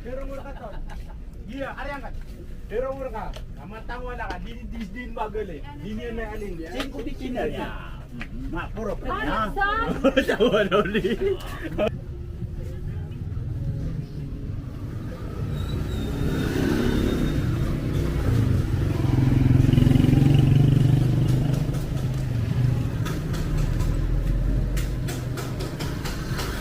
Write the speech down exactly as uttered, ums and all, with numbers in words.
Pero ngura ka, Ton. Iya, ari angkat. Pero ngura ka. Kamatang wala ka. Dini, dis, din bagal e. Dini yan na alin. Singko di chinarya. Mapuro pa niya. Tawa na uli.